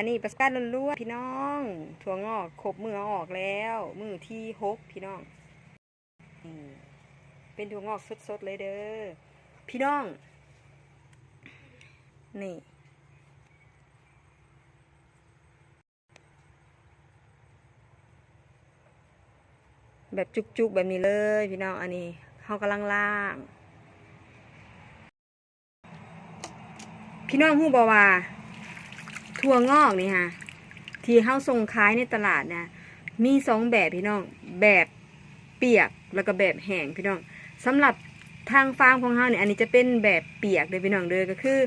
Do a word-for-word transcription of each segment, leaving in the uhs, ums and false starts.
อันนี้ประสบการณ์ล้วนๆพี่น้อง ถั่วงอกครบมื้อเอาออกแล้ว มื้อที่หกพี่น้อง นี่เป็นถั่วงอกสดๆเลยเด้อพี่น้อง นี่ แบบจุกๆแบบนี้เลยพี่น้อง อันนี้เฮากำลังล้าง พี่น้องฮู้บ่ว่า ถั่วงอกนี่ฮะ ที่เฮาส่งขายในตลาดนะ มีสองแบบพี่น้อง แบบเปียกแล้วก็แบบแห้งพี่น้อง สำหรับทางฟาร์มของเฮาเนี่ย อันนี้จะเป็นแบบเปียกเด้อพี่น้องเด้อ ก็คือ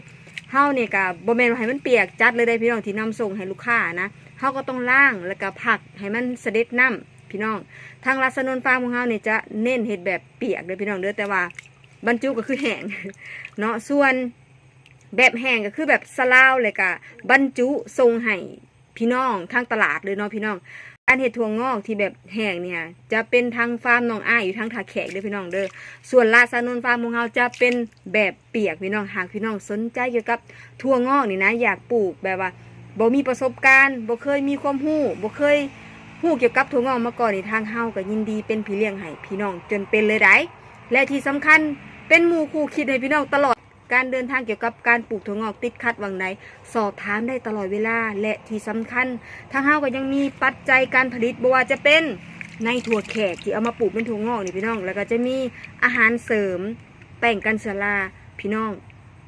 เฮาเนี่ยก็บ่แม่นว่าให้มันเปียกจัดเลยเด้อพี่น้อง ที่นำส่งให้ลูกค้านะ เฮาก็ต้องล้างแล้วก็พักให้มันเสด็จน้ำพี่น้อง ทางราชานนท์ฟาร์มของเฮาเนี่ยจะเน้นเฮ็ดแบบเปียกเด้อพี่น้องเด้อ แต่ว่าบรรจุก็คือแห้ง เนาะ ส่วนแบบแห้งก็คือแบบสลาวเลยกะบรรจุส่งให้พี่น้องทางตลาดเลยเนาะพี่น้อง การเฮ็ดถั่วงอกที่แบบแห้งเนี่ย จะเป็นทางฟาร์มน้องอ้ายอยู่ทางท่าแขกเด้อพี่น้องเด้อ ส่วนราชานนท์ฟาร์มของเฮาจะเป็นแบบเปียกพี่น้อง หากพี่น้องสนใจเกี่ยวกับถั่วงอกนี่นะ อยากปลูกแบบว่าบ่มีประสบการณ์ บ่เคยมีความรู้ บ่เคยรู้เกี่ยวกับถั่วงอกมาก่อนนี่ ทางเฮาก็ยินดีเป็นพี่เลี้ยงให้พี่น้องจนเป็นเลยได้ และที่สำคัญเป็นหมู่คู่คิดให้พี่น้องตลอด การเดินทางเกี่ยวกับการปลูกถั่วงอกติดขัดหว่างใด สอบถามได้ตลอดเวลา และที่สำคัญ ทางเฮาก็ยังมีปัจจัยการผลิต บ่ว่าจะเป็นในถั่วแขกที่เอามาปลูกเป็นถั่วงอกนี่พี่น้อง แล้วก็จะมีอาหารเสริม แป้งกันเชื้อรา พี่น้อง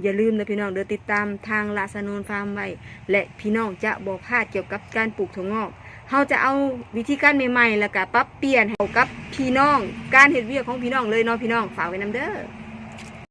อย่าลืมเด้อพี่น้องเด้อ ติดตามทางราชานนท์ฟาร์มไว้ และพี่น้องจะบ่พลาดเกี่ยวกับการปลูกถั่วงอก เฮาจะเอาวิธีการใหม่ๆ แล้วก็ปรับเปลี่ยนให้เข้ากับพี่น้อง การเฮ็ดเวียกของพี่น้องเลยเนาะพี่น้อง ฝากไว้นำเด้อ